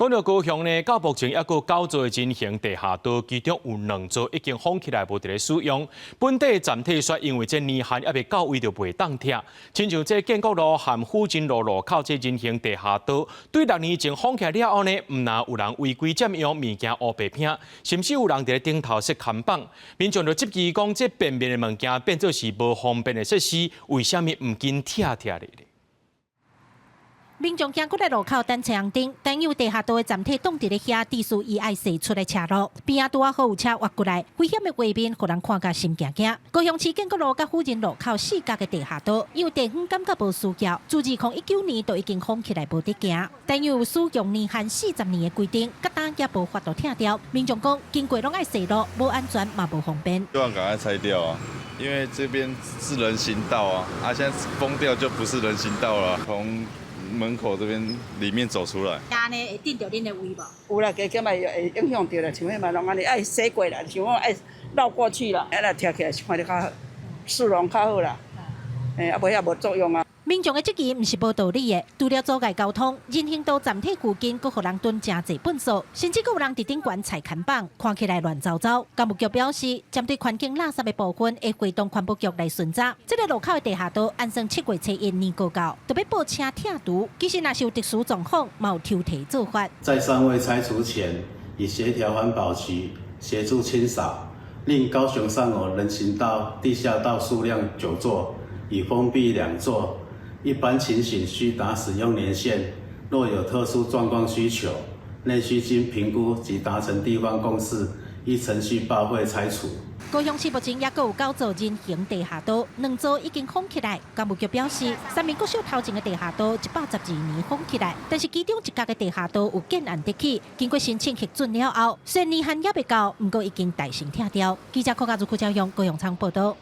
講到高雄呢，到目前猶閣九座人行地下道，其中有兩座已經封起來，無佇咧使用。本地暫替說，因為這年限猶未到位，就袂當拆。親像這建國路和府仁路路口這人行地下道，對6年前封起來了後呢，毋但有人違規佔用物件烏白拼，甚至有人佇咧頂頭設看板。民眾就質疑講，這便民的物件變做是無方便的設施，為啥物毋緊拆拆咧？民眾行過來路口等青紅燈，但有地下道的站體擋佇咧遐，致使伊愛踅出來車路，邊仔拄仔好有車越過來，危險的畫面，予人看甲心驚驚。高雄市建國路佮府仁路口四角的地下道，因為地方感覺無需要，自2019年就已經封起來無得行，但有使用年限40年的規定，佮今也無法度拆掉。民眾講，經過攏愛踅路，無安全嘛無方便。希望趕快拆掉啊，因為這邊是人行道啊，啊，現在封掉就不是人行道了。從門口這邊裡面走出來，按呢會頂著恁的位無？有啦，加減嘛會影響著啦，像彼嘛攏按呢愛駛過來，像講愛繞過去啦，啊若拆起來是看著較市容較好啦，欸，啊無遐無作用啊。民眾的質疑毋是無道理的，除了阻礙交通，人行道站體附近閣予人囤誠濟糞埽，甚至閣有人佇頂懸踩看板，看起來亂糟糟。工務局表示，針對環境垃圾的部分，會會同環保局來巡查。這個路口的地下道，按算7月初1年過到，就欲報請拆除。其實若是有特殊狀況，嘛有抽提做法。在尚未拆除前，已協調環保局協助清掃。另高雄尚有人行道地下道數量九座，已封閉兩座。一般情形需達使用年限，若有特殊狀況需求，內需經評估及達成地方共識，依程序報會拆除。高雄市目前猶閣有九座人行地下道，兩座已經封起來。工務局表示，三民國小頭前的地下道112年封起來，但是其中一角的地下道有建案得起，經過申請核准了後，雖然年限猶未到，毋過已經代先拆掉。記者柯家如、柯家勇高雄倉報道。